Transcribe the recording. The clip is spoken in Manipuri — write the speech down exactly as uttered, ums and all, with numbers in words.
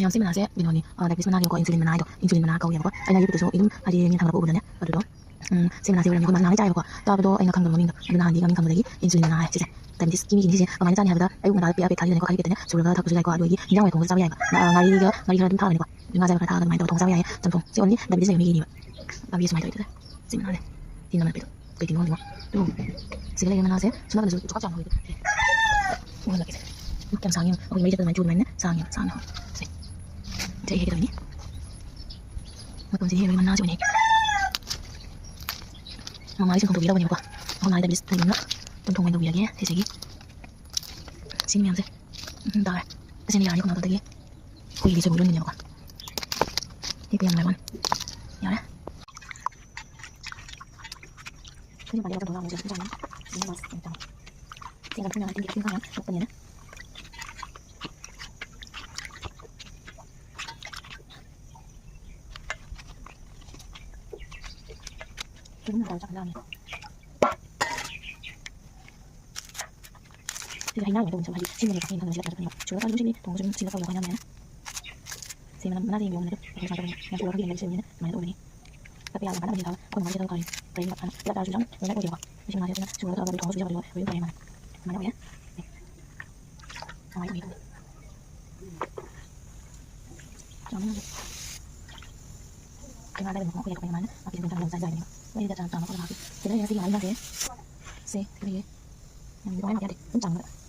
ꯃꯌꯥꯝ, ꯁꯤ ꯃꯅꯥꯁꯦ ꯀꯩꯅꯣꯅꯤ, ꯑ, diabetes ꯃꯅꯥꯒꯤꯀꯣ, insulin ꯃꯅꯥ ꯍꯥꯏꯗꯣ, insulin ꯃꯅꯥ ꯀꯧꯋꯦꯕꯀꯣ꯫ ꯑꯩꯅ YouTube-ꯇꯁꯨ ꯑꯗꯨꯝ ꯍꯥꯏꯗꯤ ꯃꯤꯅ ꯊꯥꯒꯠꯂꯛꯄ ꯎꯕꯗꯅꯦ, ꯑꯗꯨꯗꯣ, ꯎꯝ, ꯁꯤ ꯃꯅꯥꯁꯦ ꯑꯣꯏꯔꯝꯃꯦ꯫ ꯑꯩꯈꯣꯏ ꯃꯥꯅ ꯅꯍꯥꯟꯒꯩ ꯆꯥꯏꯌꯦꯕꯀꯣ꯫ ꯆꯥꯕꯗꯣ ꯑꯩꯅ ꯈꯪꯗꯕ ꯃꯃꯤꯡꯗꯣ꯫ ꯑꯗꯨ ꯅꯍꯥꯟꯗꯤ ꯃꯃꯤꯡ ꯈꯪꯕꯗꯒꯤ insulin ꯃꯅꯥ ꯍꯥꯏ ꯁꯤꯁꯦ꯫ Diabetes-ꯀꯤ ꯃꯤꯁꯤꯡꯁꯦ ꯁꯤꯁꯦ ꯀꯃꯥꯏꯅ ꯆꯥꯅꯤ ꯍꯥꯏꯕꯗ, ꯑꯌꯨꯛ ꯉꯟꯇꯥꯗ ꯄꯦꯠ ꯄꯦꯠ ꯊꯥꯈꯤꯗꯣꯏꯅꯦꯀꯣ, ꯈꯥꯏꯗꯣꯛꯄꯤꯗꯅꯦ, ꯁꯨꯔꯒ ꯊꯛꯄꯁꯨ ꯌꯥꯏꯀꯣ꯫ ꯑꯗꯨꯗꯒꯤ ꯏꯟꯖꯥꯡ ꯋꯥꯏ ꯊꯣꯡꯕꯗ ꯆꯥꯕ ꯌꯥꯏꯕ꯫ ꯉꯥ-, ꯉꯥꯔꯤꯒ, ꯉꯥꯔꯤ ꯈꯔ ꯑꯗꯨꯝ ꯊꯥꯛꯑꯒ ꯑꯗꯨꯃꯥꯏꯅ ꯇꯧꯔꯒ ꯊꯣꯡ ꯆꯥꯕ ꯌꯥꯏꯌꯦ꯫ ꯆꯝꯊꯣꯡ꯫ ꯁꯤ only diabetes ꯂꯩꯕ ꯃꯤꯒꯤꯅꯦꯕ꯫ ꯄꯥꯝꯕꯤ ꯁꯨꯃꯥꯏꯅ ꯇꯧꯋꯤ꯫ ꯁꯤ ꯃꯅꯥꯁꯦ꯫ ꯁꯤ ꯅꯝꯕꯔ ꯄꯤꯔꯣ꯫ ꯀꯩ ꯀꯩꯅꯣ ꯈꯪꯗꯦꯉꯣ꯫ ꯑꯗꯨ ꯁꯤꯗ ꯂꯩꯕ ꯃꯅꯥꯁꯦ ꯁꯨꯃꯥꯡꯗꯁꯨ ꯆꯨꯀꯥꯛ ꯆꯥꯎꯅ ꯍꯧꯋꯦ꯫ ꯁꯦ꯫ ꯎꯍꯜꯂꯛꯀꯦꯁꯦ꯫ ꯀꯌꯥꯝ ꯁꯥꯡꯉꯤ ꯌꯦꯡꯉꯨ꯫ ꯑꯩꯈꯣꯏ ꯃꯔꯤ ꯆꯠꯄ ꯑꯗꯨꯃꯥꯏꯅ ꯆꯨꯕ ꯑꯗꯨꯃꯥꯏꯅ ꯁꯥꯡꯉꯦꯕ꯫ ꯁꯥꯡꯅ ꯍꯧꯋꯦ꯫ ꯁꯦ꯫ ꯁꯦ ꯍꯦꯛꯀꯦ ꯇꯧꯔꯤꯅꯤ꯫ ꯃꯇꯣꯟꯁꯤꯗꯤ ꯍꯦꯛꯂꯣꯏ ꯃꯅꯥꯁꯤ ꯑꯣꯏꯅ ꯍꯦꯛꯀꯦ꯫ ꯃꯃꯥꯒꯤ ꯆꯝꯊꯣꯡ ꯇꯧꯕꯤꯔꯕꯅꯦꯕꯀꯣ꯫ ꯑꯩꯈꯣꯏ ꯃꯥꯒꯤ diabetes ꯂꯩꯕꯅꯤꯅ ꯆꯝꯊꯣꯡ ꯑꯣꯏꯅ ꯇꯧꯕꯤꯔꯒꯦ꯫ ꯁꯤꯁꯤꯒꯤ꯫ ꯁꯤ ꯃꯌꯥꯝꯁꯦ꯫ ꯎꯝ, ꯇꯥꯔꯦ꯫ ꯑꯁꯤꯅ ꯌꯥꯔꯅꯤ ꯀꯣ ꯃꯇꯣꯟꯗꯒꯤ꯫ ꯈꯣꯏꯍꯤꯁꯦ ꯑꯃꯨꯛ ꯌꯣꯟꯗꯣꯏꯅꯦꯕꯀꯣ꯫ ꯍꯦꯛꯄ ꯌꯥꯝ ꯅꯨꯡꯉꯥꯏꯕ ꯋꯥꯅꯤ꯫ ꯌꯥꯔꯦ꯫ ꯁꯤꯅ ꯄꯥꯟꯕ ꯃꯇꯝꯗ ꯂꯥꯎꯕꯁꯦ ꯌꯥꯝ ꯆꯥꯎꯅ꯫ ꯁꯤꯅ ꯂꯥꯎꯕꯁꯦ ꯌꯥꯝ ꯆꯥꯎꯅ꯫ ꯁꯤ ꯌꯥꯝ ꯊꯨꯅ ꯍꯥꯏꯗꯤ ꯏꯁꯤꯡ ꯈꯔ ꯂꯨꯞꯄꯅꯤꯅ꯫ ꯁꯤꯒꯨꯝꯕ ꯇꯧꯔ ꯆꯥꯛ ꯂꯥꯝꯃꯦ꯫ ꯁꯤꯁꯦ ꯍꯩꯅꯧ ꯑꯣꯏꯅ ꯇꯧꯕꯅꯤ, ꯍꯥꯏꯗꯤ ꯁꯤꯅ ꯍꯦꯟꯅ ꯁꯤꯟꯕꯅꯦꯕ꯫ ꯁꯨꯔꯒ ꯑꯗꯨꯝ ꯁꯤꯅꯤ, ꯊꯣꯡꯕꯁꯨ ꯑꯗꯨꯝ ꯁꯤꯜꯂ ꯇꯧꯕ ꯍꯥꯏꯅꯕꯅꯦ꯫ ꯁꯤ ꯃꯅꯝ ꯃꯅꯥꯁꯦ ꯌꯦꯡꯕꯤꯌꯣ, ꯃꯅꯝꯗꯣ ꯁꯨꯃꯥꯏꯅ ꯇꯧꯕꯅꯦ꯫ ꯌꯥꯝ ꯁꯨꯔꯒ ꯍꯧꯖꯤꯛ ꯂꯩꯕ ꯁꯤꯕꯅꯤꯅ ꯑꯗꯨꯃꯥꯏꯅ ꯇꯧꯕꯅꯦ꯫ ꯀꯛꯄ ꯌꯥꯕ ꯀꯥꯟꯅꯕꯅꯤ ꯇꯧꯔ ꯑꯩꯈꯣꯏ ꯃꯃꯥꯡꯒꯤ ꯆꯠꯂꯒ ꯇꯧꯔꯤ꯫ ꯀꯔꯤ ꯍꯤꯗꯥꯛ ꯆꯥꯔꯁꯨ ꯌꯥꯝ ꯅꯨꯡꯉꯥꯏ ꯑꯣꯏꯗꯦꯕꯀꯣ꯫ ꯁꯤ ꯃꯅꯥꯁꯦ ꯑꯗꯨꯅ ꯁꯨꯔꯒ ꯊꯛꯑꯒ ꯑꯗꯨꯝ ꯊꯣꯡꯕꯁꯨ ꯌꯥꯎꯕ ꯌꯥꯎꯋꯦ꯫ ꯑꯗꯨꯝ ꯐꯩꯌꯦ ꯃꯥꯅ꯫ ꯑꯗꯨꯃꯥꯏꯅ ꯇꯧꯋꯦ꯫ ꯀꯃꯥꯏꯅ ꯇꯧꯒꯦ ꯈꯪꯗꯦ꯫ ꯆꯥꯅꯤꯡꯉꯦ꯫ ꯀꯩꯅꯣ ꯍꯥꯏꯔꯒ ꯑꯩꯈꯣꯏ ꯑꯗꯨꯃꯥꯏꯅ ꯃꯥꯒꯤ ꯁꯤꯡꯖꯨ ꯆꯥꯅꯕ ꯆꯥꯏ ꯆꯥꯏꯅꯦꯕ꯫ ꯃꯣꯏꯗꯤ ꯆꯥ ꯆꯥꯅꯕ ꯈꯣꯠꯅꯕ ꯍꯥꯞꯄꯤ꯫ ꯁꯤꯗ ꯂꯩꯔꯦ ꯉꯁꯤꯒꯤ ꯉꯥꯔꯤ ꯉꯥꯁꯦ꯫ ꯁꯦ ꯁꯤꯗ ꯂꯩꯔꯦ꯫ ꯌꯥꯝ ꯅꯨꯡꯉꯥꯏ ꯌꯥꯗꯦ꯫ ꯑꯗꯨꯝ ꯆꯥꯅꯤꯡꯕ꯫